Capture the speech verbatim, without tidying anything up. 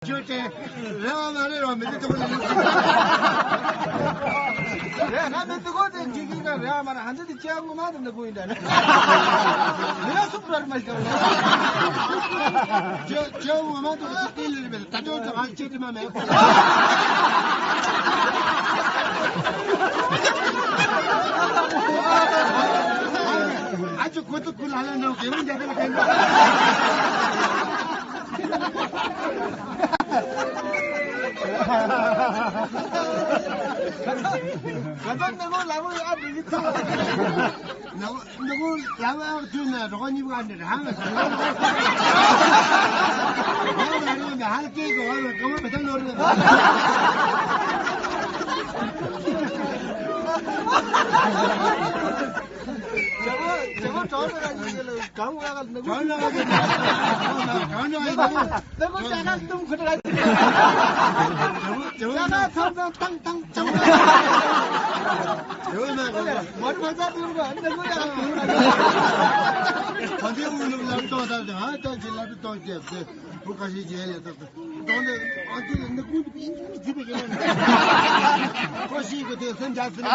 ཁྱོད་ཀྱིས་རེད་བ་མ་རེད་བ་མི་དེ་ཐོག་ལ་ལུགས་རེད། ང་མི་དེ་གོ་དེ་འཇིགས་སྐུལ་ག་རེད་བ་མ་རེད། ཧ་འདི་དེ་ལྕེ་ངོ་མ་དེ་འདི་གོ་ཡིན་ད་ནི་མི་ལ་སུབ་རར་མ་ཞིག་ལ་ལྕེ་ངོ་མ་དེ་གོ་དེ་ལེ་རེད་མེད། ད་ཅོ་ཅོ་ང་ལྕེ་དྲི་མ་མེད། ཨ་ཅོ་ཁོ་ཚོ་ཁུ་ལ་ལ་ནང་གེ་མོ་རྒྱ་ཐལ་གེ་མོ། ག་ཚོད་ནི་མོ་ལ་མོ་ཡ་འདི་ཚོ། ནག་པོ་ལ་མ་དུས་ན་རོགས་གཉིས་པོ་ཨ་འདྲ་རང་ལ་ཟ། ང་ལ་རོགས་ནི་ཧལ་སྐྱེས་གོ་བ་ལ་གང་བ་མི་ཐང་ནོར་ནི། ཇོ་བོ་ཇོ་བོ་གྲོགས་ལ་གཉིས་ལ་གང་བ་ག་ནག་པོ། གང་ན་ག་གང་ན་ག་ནག་པོ་ལ་ག་སྟུམ་ཁུ་ཏྲ་ག་ཇོ་བོ་ཇོ་བོ་ལ་ག་ཐང་ཐང་ཐང་ཐང་ཐང་། ཇོ་བོ་ན་ག་མར་མ་ཚ་དུར་ག་ནག་པོ་ལ་ག་དུར་ག་གང་དེ་འུ་ལུག་ལ་ཏོ་ད་ཧ་ཏོ་ཅི་ལ་ཏོ་ཀྱེ་བུ་ཁ་ཤས་ཀྱི་ཡ་ལ་ཏོ། དོན་དེ་ཨ་ཅེ་ནི་ཀུན་ཏུ་ཡིན་གྱི་ཅི་པའི་ཡིན་ན། ཁོ་ཤེས་གི་དེ་སེམས་རྒྱ་ཟིན།